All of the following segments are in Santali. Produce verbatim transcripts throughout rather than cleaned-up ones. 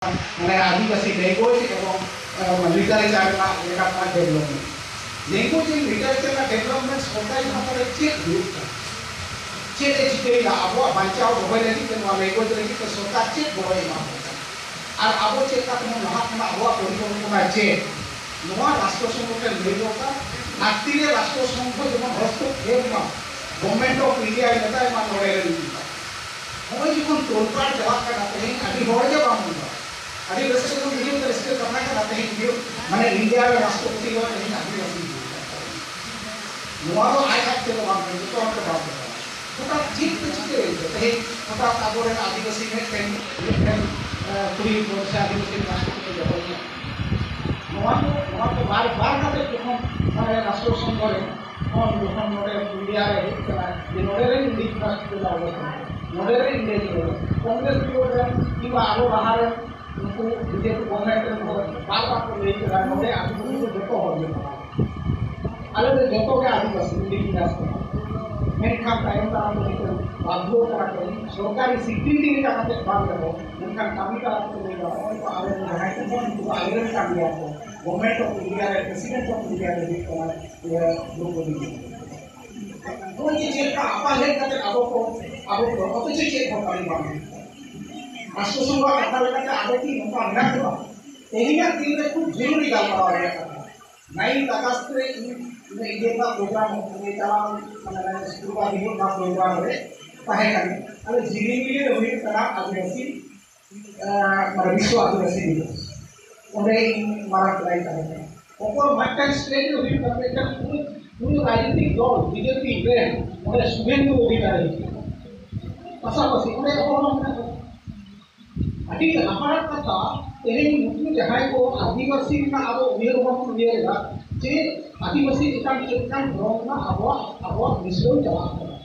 ᱢᱟᱱᱮ ᱟᱹᱫᱤᱵᱟᱹᱥᱤ language ᱮᱵᱚᱝ ᱞᱤᱴᱟᱨᱮᱪᱟᱨ ᱨᱮᱱᱟᱜ ᱞᱮᱠᱟᱛᱮ ᱰᱮᱵᱷᱞᱚᱯᱢᱮᱱᱴ᱾ ᱞᱮᱝᱜᱩᱭᱮᱡᱽ ᱮᱱᱰ ᱞᱤᱴᱟᱨᱮᱪᱟᱨ ᱨᱮᱱᱟᱜ ᱰᱮᱵᱷᱞᱚᱯᱢᱮᱱᱴ ᱥᱚᱨᱠᱟᱨᱤ ᱵᱷᱟᱵᱮ ᱨᱮ ᱪᱮᱫ ᱦᱩᱭᱩᱜ ᱠᱟᱱᱟ, ᱪᱮᱫ ᱮ ᱪᱤᱠᱟᱹᱭᱮᱫᱟ ᱟᱵᱚᱣᱟᱜ ᱵᱟᱧᱪᱟᱣ ᱫᱚᱦᱚᱭ ᱞᱟᱹᱜᱤᱫ ᱛᱮ, ᱱᱚᱣᱟ ᱞᱮᱝᱜᱩᱭᱮᱡᱽ ᱞᱟᱹᱜᱤᱫ ᱛᱮ ᱥᱚᱨᱠᱟᱨ ᱪᱮᱫ ᱜᱚᱲᱚᱭ ᱮᱢᱟ ᱵᱚᱱ ᱠᱟᱱᱟ, ᱟᱨ ᱟᱵᱚ ᱪᱮᱫ ᱞᱮᱠᱟ ᱛᱮᱵᱚᱱ ᱞᱟᱦᱟᱜ ᱠᱟᱱᱟ, ᱟᱵᱚᱣᱟᱜ ᱯᱚᱨᱤᱠᱚᱞᱯᱚᱱᱟ ᱪᱮᱫ, ᱱᱚᱣᱟ ᱨᱟᱥᱴᱨᱚ ᱥᱚᱝᱜᱷᱚ ᱴᱷᱮᱱ ᱞᱟᱹᱭ ᱫᱚᱨᱠᱟᱨ᱾ ᱞᱟᱹᱠᱛᱤ ᱨᱮ ᱨᱟᱥᱴᱨᱚ ᱥᱚᱝᱜᱷᱚ ᱡᱮᱢᱚᱱ ᱦᱚᱥᱛᱚᱠᱠᱷᱮᱯ ᱢᱟ, ᱜᱚᱵᱷᱚᱨᱱᱢᱮᱱᱴ ᱚᱯᱷ ᱤᱱᱰᱤᱭᱟᱭ ᱢᱮᱛᱟᱭ ᱢᱟ ᱱᱚᱰᱮ ᱨᱮᱱ᱾ ᱱᱚᱜᱼᱚᱭ ᱡᱚᱠᱷᱚᱱ ᱛᱳᱲᱯᱟᱲ ᱪᱟᱞᱟᱜ ᱠᱟᱱᱟ, ᱛᱮᱦᱮᱧ ᱟᱹᱰᱤ ᱦᱚᱲ ᱜᱮ ᱵᱟᱝ ᱵᱚᱱ ᱵᱟᱲᱟᱭᱟ᱾ ᱟᱹᱰᱤ ᱨᱟᱹᱥᱠᱟᱹ ᱵᱚᱱ ᱵᱩᱡᱷᱟᱹᱣ ᱮᱫᱟ, ᱨᱟᱹᱥᱠᱟᱹ ᱠᱟᱛᱷᱟ ᱠᱟᱱᱟ, ᱛᱮᱦᱮᱧ ᱦᱩᱭᱩᱜ ᱢᱟᱱᱮ ᱤᱱᱰᱤᱭᱟ ᱨᱮ ᱨᱟᱥᱴᱨᱚᱯᱚᱛᱤ ᱦᱚᱸ ᱛᱮᱦᱮᱧ ᱟᱹᱫᱤᱵᱟᱹᱥᱤ ᱦᱩᱭ ᱟᱠᱟᱱ ᱛᱟᱵᱚᱱᱟ᱾ ᱱᱚᱣᱟ ᱫᱚ ᱟᱡ ᱟᱡ ᱛᱮᱫᱚ ᱵᱟᱝ ᱦᱩᱭᱩᱜᱼᱟ, ᱡᱚᱛᱚ ᱦᱚᱲ ᱛᱮ ᱵᱟᱝ ᱦᱩᱭᱩᱜᱼᱟ᱾ ᱦᱚᱴᱟᱛ ᱪᱮᱫ ᱠᱚ ᱪᱤᱠᱟᱹᱭᱮᱫᱟ? ᱛᱮᱦᱮᱧ ᱦᱚᱴᱟᱛ ᱟᱵᱚᱨᱮᱱ ᱟᱹᱫᱤᱵᱟᱹᱥᱤ ᱢᱤᱫᱴᱮᱱ, ᱢᱤᱫᱴᱮᱱ, ᱮ, ᱠᱩᱲᱤ ᱦᱚᱯᱚᱱ ᱥᱮ ᱟᱹᱫᱤᱵᱟᱹᱥᱤ ᱨᱟᱥᱴᱨᱚᱯᱚᱛᱤ ᱫᱚᱦᱚᱭᱮᱭᱟ᱾ ᱱᱚᱣᱟ ᱫᱚ, ᱱᱚᱣᱟ ᱫᱚ ᱵᱟᱨ, ᱵᱟᱨ ᱠᱟᱛᱮ ᱡᱚᱠᱷᱚᱱ, ᱢᱟᱱᱮ, ᱨᱟᱥᱴᱨᱚ ᱥᱚᱝᱜᱷᱚ ᱨᱮ ᱠᱷᱚᱱ ᱡᱚᱠᱷᱚᱱ ᱱᱚᱰᱮ ᱤᱱᱰᱤᱭᱟ ᱨᱮ ᱦᱮᱡ ᱠᱟᱱᱟ, ᱡᱮ ᱱᱚᱰᱮ ᱨᱮᱱ ᱤᱝᱨᱮᱡᱽ ᱨᱟᱥᱴᱨᱚᱯᱚᱛᱤ ᱫᱚ ᱟᱵᱚ ᱠᱟᱱᱟ, ᱱᱚᱰᱮ ᱨᱮᱱ ᱤᱝᱨᱮᱡᱽ ᱨᱚᱲ, ᱠᱚᱝᱜᱨᱮᱥ ᱵᱤᱨᱳᱫᱷ ᱨᱮᱱ ᱠᱤᱝᱵᱟ ᱟᱵᱚ ᱞᱟᱦᱟ ᱨᱮᱱ ᱩᱱᱠᱩ ᱵᱤᱡᱮᱯᱤ ᱜᱚᱵᱷᱚᱨᱱᱢᱮᱱᱴ ᱨᱮᱱ ᱦᱚᱲ ᱵᱟᱨ ᱵᱟᱨ ᱠᱚ ᱞᱟᱹᱭ ᱠᱮᱫᱟ, ᱱᱚᱰᱮ ᱟᱹᱫᱤᱵᱟᱹᱥᱤ ᱫᱚ ᱡᱚᱛᱚ ᱦᱚᱲ ᱜᱮ ᱠᱟᱱᱟ᱾ ᱟᱞᱮ ᱫᱚ ᱡᱚᱛᱚ ᱜᱮ ᱟᱹᱫᱤᱵᱟᱹᱥᱤ ᱤᱱᱰᱤᱡᱤᱱᱟᱥ ᱠᱟᱱᱟ᱾ ᱢᱮᱱᱠᱷᱟᱱ ᱛᱟᱭᱚᱢ ᱫᱟᱨᱟᱢ ᱫᱚ ᱱᱤᱛᱚᱜ ᱵᱟᱫᱽᱫᱷᱚ ᱠᱟᱱᱟ ᱠᱚ, ᱥᱚᱨᱠᱟᱨᱤ ᱥᱤᱠᱨᱤᱛᱤ ᱞᱮᱠᱟ ᱠᱟᱛᱮ ᱵᱟᱝ ᱨᱮᱦᱚᱸ, ᱢᱮᱱᱠᱷᱟᱱ ᱠᱟᱹᱢᱤ ᱛᱟᱞᱟ ᱛᱮᱠᱚ ᱞᱟᱹᱭ ᱫᱟ, ᱱᱚᱜᱼᱚᱭ ᱛᱚ ᱟᱞᱮ ᱨᱮᱱ ᱡᱟᱦᱟᱸᱭ ᱠᱚ ᱠᱟᱱᱟ, ᱩᱱᱠᱩ ᱫᱚ ᱟᱞᱮ ᱨᱮᱱ ᱠᱟᱱ ᱜᱮᱭᱟ ᱠᱚ, ᱜᱚᱵᱷᱚᱨᱱᱢᱮᱱᱴ ᱚᱯᱷ ᱤᱱᱰᱤᱭᱟ ᱨᱮ, ᱯᱨᱮᱥᱤᱰᱮᱱᱴ ᱚᱯᱷ ᱤᱱᱰᱤᱭᱟ ᱨᱮ ᱦᱩᱭᱩᱜ ᱠᱟᱱᱟ, ᱤᱭᱟᱹ, ᱫᱨᱚᱣᱯᱚᱫᱤ ᱢᱩᱨᱢᱩ᱾ ᱱᱚᱜᱼᱚᱭ ᱡᱮ ᱪᱮᱫ ᱞᱮᱠᱟ ᱟᱯᱟᱦᱮᱡ ᱠᱟᱛᱮ ᱟᱵᱚ ᱠᱚ, ᱟᱵᱚ ᱠᱚ, ᱚᱛᱷᱚᱪᱚ ᱪᱮᱫ ᱦᱚᱸ ᱠᱟᱹᱢᱤ ᱵᱟᱝ ᱦᱩᱭᱩᱜ ᱠᱟᱱᱟ᱾ ᱨᱟᱥᱴᱨᱚ ᱥᱚᱝᱜᱷᱚ ᱠᱟᱛᱷᱟ ᱞᱮᱠᱟᱛᱮ ᱟᱵᱚ ᱠᱤ ᱱᱚᱝᱠᱟ ᱢᱮᱱᱟᱜ ᱵᱚᱱᱟ? ᱛᱮᱦᱮᱧᱟᱜ ᱫᱤᱱ ᱨᱮ ᱠᱷᱩᱵ ᱡᱚᱨᱩᱨᱤ ᱜᱟᱞᱢᱟᱨᱟᱣ ᱨᱮᱭᱟᱜ ᱠᱟᱛᱷᱟ᱾ ᱱᱟᱭᱤᱱᱛᱷ ᱟᱜᱚᱥᱴ ᱨᱮ ᱤᱧ, ᱤᱧ ᱤᱭᱟᱹ ᱨᱮᱱᱟᱜ ᱯᱨᱳᱜᱨᱟᱢ, ᱤᱧ ᱪᱟᱞᱟᱣ, ᱢᱟᱱᱮ, ᱥᱩᱠᱨᱵᱟᱨ ᱦᱤᱞᱳᱜ ᱨᱮᱱᱟᱜ ᱯᱨᱳᱜᱨᱟᱢ ᱨᱮ ᱛᱟᱦᱮᱸ ᱠᱟᱱᱟ᱾ ᱟᱫᱚ ᱡᱷᱤᱞᱤᱢᱤᱞᱤ ᱨᱮ ᱦᱩᱭᱩᱜ ᱠᱟᱱᱟ ᱟᱹᱫᱤᱵᱟᱹᱥᱤ, ᱟᱸ, ᱢᱟᱱᱮ, ᱵᱤᱥᱥᱚ ᱟᱹᱫᱤᱵᱟᱹᱥᱤ ᱫᱤᱵᱚᱥ᱾ ᱚᱸᱰᱮ ᱤᱧ ᱢᱟᱨᱟᱝ ᱯᱨᱟᱭᱤᱡᱽ ᱛᱟᱦᱮᱸ ᱠᱟᱱᱟ᱾ ᱚᱠᱚᱭ ᱢᱤᱫᱴᱟᱝ ᱥᱴᱮᱴ ᱨᱮ ᱦᱩᱭᱩᱜ ᱠᱟᱱᱟ, ᱢᱤᱫᱴᱟᱝ ᱯᱩᱨᱟᱹ, ᱯᱩᱨᱟᱹ ᱨᱟᱡᱽᱱᱤᱛᱤᱠ ᱫᱚᱞ ᱵᱤᱡᱮᱯᱤ ᱨᱮᱱ ᱚᱸᱰᱮ ᱥᱩᱵᱷᱮᱱᱫᱩ ᱚᱫᱷᱤᱠᱟᱨᱤ᱾ ᱯᱟᱥᱟᱯᱟᱥᱤ ᱚᱸᱰᱮ ᱚᱠᱚᱭ ᱦᱚᱸ ᱢᱮᱱᱟᱜ ᱠᱚᱣᱟ᱾ ᱟᱹᱰᱤ ᱦᱟᱦᱟᱲᱟᱜ ᱠᱟᱛᱷᱟ, ᱛᱮᱦᱮᱧ ᱱᱩᱠᱩ ᱡᱟᱦᱟᱸᱭ ᱠᱚ ᱟᱹᱫᱤᱵᱟᱹᱥᱤ ᱨᱮᱱᱟᱜ ᱟᱵᱚ ᱩᱭᱦᱟᱹᱨ ᱵᱷᱟᱵᱽᱱᱟ ᱩᱭᱦᱟᱹᱨ ᱮᱫᱟ, ᱡᱮ ᱟᱹᱫᱤᱵᱟᱹᱥᱤ ᱪᱮᱛᱟᱱ ᱪᱮᱫ ᱞᱮᱠᱟᱱ ᱫᱷᱚᱨᱚᱢ ᱨᱮᱱᱟᱜ ᱟᱵᱚᱣᱟᱜ, ᱟᱵᱚᱣᱟᱜ ᱢᱤᱥᱲᱟᱹᱣ ᱪᱟᱞᱟᱜ ᱠᱟᱱᱟ᱾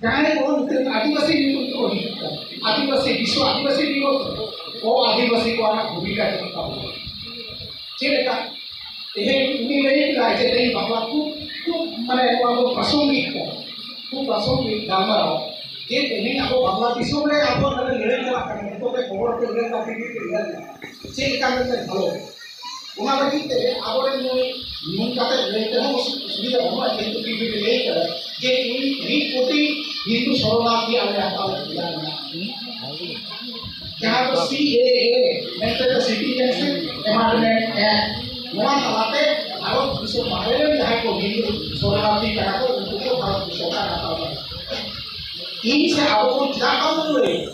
ᱡᱟᱦᱟᱸᱭ ᱠᱚ ᱱᱤᱛᱚᱜ ᱟᱹᱫᱤᱵᱟᱹᱥᱤ ᱧᱩᱛᱩᱢ ᱛᱮᱠᱚ ᱦᱤᱡᱩᱜ ᱠᱟᱱᱟ, ᱟᱹᱫᱤᱵᱟᱹᱥᱤ, ᱵᱤᱥᱥᱚ ᱟᱹᱫᱤᱵᱟᱹᱥᱤ ᱫᱤᱵᱚᱥ ᱨᱮ ᱠᱚ ᱟᱹᱫᱤᱵᱟᱹᱥᱤ ᱠᱚᱣᱟᱜ ᱵᱷᱩᱢᱤᱠᱟ ᱪᱮᱫ ᱛᱟᱵᱚᱱᱟ? ᱪᱮᱫ ᱞᱮᱠᱟ? ᱛᱮᱦᱮᱧ ᱩᱱᱤ ᱞᱟᱹᱭ ᱠᱮᱫᱟᱭ ᱡᱮ ᱛᱮᱦᱮᱧ ᱵᱟᱯᱞᱟ ᱠᱷᱩᱵ, ᱠᱷᱩᱵ, ᱢᱟᱱᱮ, ᱱᱚᱣᱟ ᱫᱚ ᱯᱨᱟᱥᱚᱝᱜᱤᱠ ᱠᱟᱱᱟ, ᱠᱷᱩᱵ ᱯᱨᱟᱥᱚᱝᱜᱤᱠ ᱜᱟᱞᱢᱟᱨᱟᱣ᱾ ᱪᱮᱫ ᱛᱮᱦᱮᱧ ᱟᱵᱚ ᱵᱟᱝᱞᱟ ᱫᱤᱥᱚᱢ ᱨᱮ ᱟᱵᱚ ᱱᱚᱰᱮ ᱞᱟᱹᱲᱦᱟᱹᱭ ᱪᱟᱞᱟᱜ ᱠᱟᱱᱟ, ᱱᱤᱛᱚᱜ ᱛᱮ ᱠᱷᱚᱵᱚᱨ ᱠᱚ ᱧᱮᱞ ᱠᱟᱛᱮ ᱜᱮ ᱧᱮᱞ ᱧᱟᱢᱟ᱾ ᱪᱮᱫ ᱞᱮᱠᱟ ᱢᱤᱫᱴᱮᱱ ᱦᱟᱞᱚᱛ᱾ ᱚᱱᱟ ᱞᱟᱹᱜᱤᱫ ᱛᱮ ᱟᱵᱚᱨᱮᱱ ᱱᱩᱭ ᱧᱩᱢ ᱠᱟᱛᱮ ᱞᱟᱹᱭ ᱛᱮᱦᱚᱸ ᱚᱥᱩᱵᱤᱫᱷᱟ ᱵᱟᱹᱱᱩᱜᱼᱟ, ᱡᱮᱦᱮᱛᱩ ᱴᱤᱵᱷᱤ ᱨᱮ ᱞᱟᱹᱭ ᱠᱟᱫᱟ ᱡᱮ ᱩᱱᱤ ᱢᱤᱫ ᱠᱳᱴᱤ ᱦᱤᱱᱫᱩ ᱥᱚᱨᱚᱱᱟᱨᱛᱷᱤ ᱟᱞᱮ ᱦᱟᱛᱟᱣ ᱞᱟᱹᱜᱤᱫ ᱡᱟᱦᱟᱸ ᱢᱮᱱᱟᱜᱼᱟ᱾ ᱡᱟᱦᱟᱸ ᱫᱚ ᱥᱤ ᱮ ᱮ ᱢᱮᱱᱛᱮ ᱫᱚ Citizenship Amendment Act, ᱱᱚᱣᱟ ᱛᱟᱞᱟᱛᱮ ᱵᱷᱟᱨᱚᱛ ᱫᱤᱥᱚᱢ ᱵᱟᱦᱨᱮ ᱨᱮᱱ ᱡᱟᱦᱟᱸᱭ ᱠᱚ ᱦᱤᱱᱫᱩ ᱥᱚᱨᱚᱱᱟᱨᱛᱷᱤ ᱠᱟᱱᱟ ᱠᱚ, ᱩᱱᱠᱩ ᱠᱚ ᱵᱷᱟᱨᱚᱛ ᱫᱤᱥᱚᱢ ᱨᱮ ᱦᱟᱛᱟᱣ ᱫᱟᱲᱮᱭᱟᱜᱼᱟ᱾ ᱤᱧ ᱥᱮ ᱟᱵᱚ ᱵᱚᱱ ᱪᱮᱫᱟᱜ ᱵᱟᱵᱚᱱ ᱞᱟᱹᱭᱟ?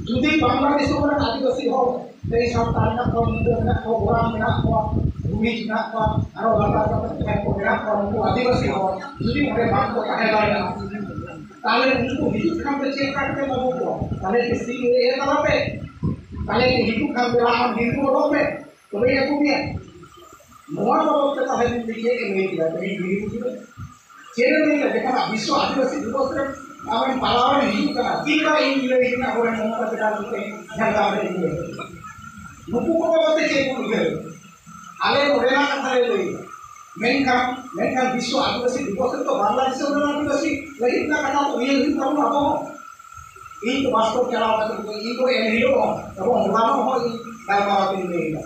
ᱡᱩᱫᱤ ᱵᱟᱝᱞᱟ ᱫᱤᱥᱚᱢ ᱨᱮᱱ ᱟᱹᱫᱤᱵᱟᱹᱥᱤ ᱦᱚᱲ, ᱛᱮᱦᱮᱧ ᱥᱟᱱᱛᱟᱲ ᱢᱮᱱᱟᱜ ᱠᱚᱣᱟ, ᱢᱩᱱᱰᱟᱹ ᱢᱮᱱᱟᱜ ᱠᱚᱣᱟ, ᱳᱨᱟᱝ ᱢᱮᱱᱟᱜ ᱠᱚᱣᱟ, ᱵᱷᱩᱢᱤᱡᱽ ᱢᱮᱱᱟᱜ ᱠᱚᱣᱟ, ᱟᱨᱚ ᱞᱟᱛᱟᱨ ᱠᱟᱛᱮ ᱡᱟᱦᱟᱸᱭ ᱠᱚ ᱢᱮᱱᱟᱜ ᱠᱚᱣᱟ, ᱩᱱᱠᱩ ᱟᱹᱫᱤᱵᱟᱹᱥᱤ ᱦᱚᱲ ᱡᱩᱫᱤ ᱚᱸᱰᱮ ᱵᱟᱝ ᱠᱚ ᱛᱟᱦᱮᱸ ᱫᱟᱲᱮᱭᱟᱜᱼᱟ, ᱛᱟᱦᱞᱮ ᱩᱱᱠᱩ ᱦᱤᱡᱩᱜ ᱠᱷᱟᱱ ᱫᱚ ᱪᱮᱫ ᱠᱟᱨ ᱛᱮᱢ ᱟᱹᱜᱩ ᱠᱚᱣᱟ? ᱛᱟᱦᱞᱮ ᱠᱤ ᱥᱤ ᱮ ᱮ ᱛᱟᱞᱟᱛᱮ? ᱛᱟᱦᱞᱮ ᱠᱤ ᱦᱤᱡᱩᱜ ᱠᱷᱟᱱ ᱫᱮᱞᱟ ᱟᱢ ᱦᱤᱱᱫᱩ ᱚᱰᱚᱠ ᱢᱮ, ᱛᱚᱵᱮᱧ ᱟᱹᱜᱩ ᱢᱮᱭᱟ? ᱱᱚᱣᱟ ᱵᱟᱵᱚᱫ ᱛᱮ ᱛᱟᱦᱞᱮ ᱢᱤᱫ ᱜᱷᱟᱹᱲᱤᱡ ᱮ ᱞᱟᱹᱭ ᱠᱮᱫᱟ, ᱛᱮᱦᱮᱧ ᱵᱤᱨᱤ ᱵᱩᱡᱷᱟᱹᱣ ᱪᱮᱫ ᱮ ᱞᱟᱹᱭ ᱠᱮᱫᱟ? ᱡᱚᱠᱷᱚᱱ ᱵᱤᱥᱥᱚ ᱟᱹᱫᱤᱵᱟᱹᱥᱤ ᱫᱤᱵᱚᱥ ᱨᱮ ᱟᱢᱮᱢ ᱯᱟᱞᱟᱣ ᱮᱢ ᱦᱤᱡᱩᱜ ᱠᱟᱱᱟ, ᱛᱤᱱ ᱵᱟᱨ ᱤᱧ ᱞᱟᱹᱭ ᱠᱮᱫᱟ ᱟᱵᱚᱨᱮᱱ ᱢᱚᱢᱚᱛᱟ ᱵᱮᱱᱟᱨᱡᱤ ᱛᱮ ᱡᱷᱟᱲᱜᱨᱟᱢ ᱨᱮ ᱤᱧ ᱞᱟᱹᱭ ᱠᱮᱫᱟ? ᱱᱩᱠᱩ ᱠᱚ ᱵᱟᱵᱚᱫ ᱛᱮ ᱪᱮᱫ ᱵᱚᱱ ᱩᱭᱦᱟᱹᱨ? ᱟᱞᱮ ᱱᱚᱰᱮᱱᱟᱜ ᱠᱟᱛᱷᱟ ᱞᱮ ᱞᱟᱹᱭ ᱮᱫᱟ, ᱢᱮᱱᱠᱷᱟᱱ, ᱢᱮᱱᱠᱷᱟᱱ ᱵᱤᱥᱥᱚ ᱟᱹᱫᱤᱵᱟᱹᱥᱤ ᱫᱤᱵᱚᱥ ᱨᱮᱫᱚ ᱵᱟᱝᱞᱟ ᱫᱤᱥᱚᱢ ᱨᱮᱱ ᱟᱹᱫᱤᱵᱟᱹᱥᱤ ᱞᱟᱹᱜᱤᱫ ᱨᱮᱱᱟᱜ ᱠᱟᱛᱷᱟ ᱩᱭᱦᱟᱹᱨ ᱦᱩᱭᱩᱜ ᱛᱟᱵᱚᱱᱟ ᱟᱵᱚ ᱦᱚᱸ᱾ ᱤᱧ ᱫᱚ ᱵᱟᱥᱛᱚᱵ ᱪᱟᱞᱟᱣ ᱠᱟᱛᱮ ᱫᱚ ᱤᱧ ᱫᱚ ᱮᱱ ᱦᱤᱞᱳᱜ ᱦᱚᱸ ᱮᱵᱚᱝ ᱦᱚᱞᱟᱱᱚᱜ ᱦᱚᱸ ᱤᱧ ᱜᱟᱞᱢᱟᱨᱟᱣ ᱛᱤᱧ ᱞᱟᱹᱭ ᱮᱫᱟ᱾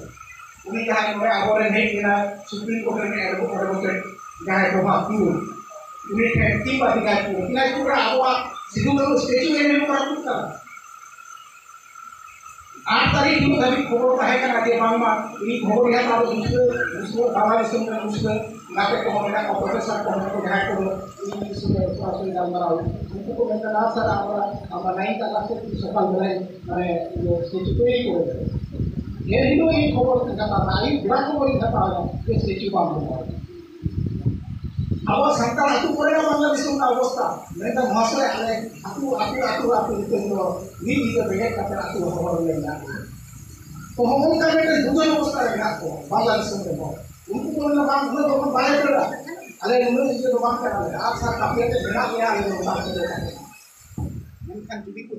ᱩᱱᱤ ᱡᱟᱦᱟᱸᱭ ᱱᱚᱰᱮ ᱟᱵᱚᱨᱮᱱ ᱦᱮᱡ ᱞᱮᱱᱟ, ᱥᱩᱯᱨᱤᱢ ᱠᱳᱨᱴ ᱨᱮᱱ advocate ᱡᱟᱦᱟᱸᱭ ᱰᱚᱵᱷᱟ ᱴᱩᱰᱩ, ᱩᱱᱤ ᱴᱷᱮᱱ ᱠᱤᱝᱵᱟ ᱫᱤᱱᱟᱡᱽᱯᱩᱨ, ᱫᱤᱱᱟᱡᱽᱯᱩᱨ ᱨᱮ ᱟᱵᱚᱣᱟᱜ ᱥᱤᱫᱩ ᱠᱟᱹᱱᱦᱩ ᱥᱴᱮᱪᱩ ᱮᱱ ᱦᱤᱞᱳᱜ ᱠᱚ ᱨᱟᱹᱯᱩᱫ ᱠᱟᱫᱟ᱾ ᱟᱴ ᱛᱟᱹᱨᱤᱠᱷ ᱦᱤᱞᱳᱜ ᱫᱷᱟᱹᱵᱤᱡ ᱠᱷᱚᱵᱚᱨ ᱛᱟᱦᱮᱸ ᱠᱟᱱᱟ ᱡᱮ ᱵᱟᱝᱢᱟ ᱩᱱᱤ ᱠᱷᱚᱵᱚᱨ ᱧᱟᱢ ᱟᱨ ᱩᱥᱠᱟᱹ, ᱩᱥᱠᱟᱹ ᱵᱟᱝᱞᱟ ᱫᱤᱥᱚᱢ ᱨᱮᱱ ᱩᱥᱠᱟᱹ ᱜᱟᱛᱮ ᱠᱚᱦᱚᱸ ᱢᱮᱱᱟᱜ ᱠᱚᱣᱟ, ᱯᱨᱚᱯᱷᱮᱥᱚᱨ ᱠᱚᱦᱚᱸ ᱢᱮᱱᱟᱜ ᱠᱚᱣᱟ, ᱡᱟᱦᱟᱸᱭ ᱠᱚᱫᱚ ᱤᱝᱞᱤᱥ ᱨᱮ ᱥᱚᱨᱟᱥᱚᱨᱤ ᱜᱟᱞᱢᱟᱨᱟᱣ, ᱩᱱᱠᱩ ᱠᱚ ᱢᱮᱱ ᱠᱟᱫᱟ, "ᱥᱟᱨ, ᱟᱵᱚᱣᱟᱜ, ᱟᱵᱚᱣᱟᱜ ᱱᱟᱭᱤᱱᱛᱷ ᱟᱜᱚᱥᱴ ᱨᱮ ᱥᱚᱠᱟᱞ ᱵᱮᱞᱟᱭ, ᱢᱟᱱᱮ, ᱤᱭᱟᱹ, ᱥᱴᱮᱪᱩ ᱛᱚᱭᱨᱤ ᱠᱚᱨᱮ ᱫᱚ ᱮᱱ ᱦᱤᱞᱳᱜ ᱤᱧ ᱠᱷᱚᱵᱚᱨ ᱤᱧ ᱦᱟᱛᱟᱣ ᱮᱫᱟ, ᱟᱹᱭᱩᱵ ᱵᱮᱲᱟ ᱠᱷᱚᱵᱚᱨ ᱤᱧ ᱦᱟᱛᱟᱣ ᱮᱫᱟ ᱡᱮ ᱥᱴᱮᱪᱩ ᱵᱟᱝ ᱵᱮᱱᱟᱣ ᱟᱠᱟᱱᱟ᱾ ᱟᱵᱚ ᱥᱟᱱᱛᱟᱲ ᱟᱹᱛᱩ ᱠᱚᱨᱮ ᱦᱚᱸ ᱵᱟᱝᱞᱟ ᱫᱤᱥᱚᱢ ᱨᱮᱱᱟᱜ ᱚᱵᱚᱥᱛᱟ, ᱢᱮᱱᱫᱟ, ᱢᱚᱦᱟᱥᱚᱭ, ᱟᱞᱮ ᱟᱹᱛᱩ, ᱟᱹᱛᱩ, ᱟᱹᱛᱩ, ᱟᱹᱛᱩ ᱱᱤᱛᱚᱜ ᱫᱚ ᱢᱤᱫ ᱧᱤᱫᱟᱹ ᱵᱮᱸᱜᱮᱫ ᱠᱟᱛᱮ ᱟᱹᱛᱩ ᱦᱚᱦᱚ ᱨᱮ ᱢᱮᱱᱟᱜ ᱞᱮᱭᱟ᱾ ᱛᱚ ᱦᱚᱸᱜᱼᱚ ᱱᱚᱝᱠᱟ ᱢᱤᱫᱴᱮᱱ ᱫᱩᱠᱟᱹᱱ ᱚᱵᱚᱥᱛᱟ ᱨᱮ ᱢᱮᱱᱟᱜ ᱠᱚᱣᱟ ᱵᱟᱝᱞᱟ ᱫᱤᱥᱚᱢ ᱨᱮ ᱦᱚᱲ᱾ ᱩᱱᱠᱩ ᱠᱚ ᱢᱮᱱᱟ, "ᱵᱟᱝ, ᱩᱱᱟᱹᱜ ᱞᱚᱜᱚᱱ ᱵᱟᱞᱮ ᱫᱟᱹᱲᱟ, ᱟᱞᱮ ᱱᱩᱱᱟᱹᱜ ᱤᱭᱟᱹ ᱫᱚ ᱵᱟᱝ ᱠᱟᱱᱟᱞᱮ, ᱟᱨ ᱥᱟᱨ ᱠᱟᱹᱯᱤ ᱠᱟᱛᱮ ᱢᱮᱱᱟᱜ ᱞᱮᱭᱟ, ᱟᱞᱮ ᱫᱚ ᱵᱟᱝ ᱞᱮ ᱫᱟᱹᱲᱟ᱾" ᱢᱮᱱᱠᱷᱟᱱ ᱡᱩᱫᱤ ᱠᱚ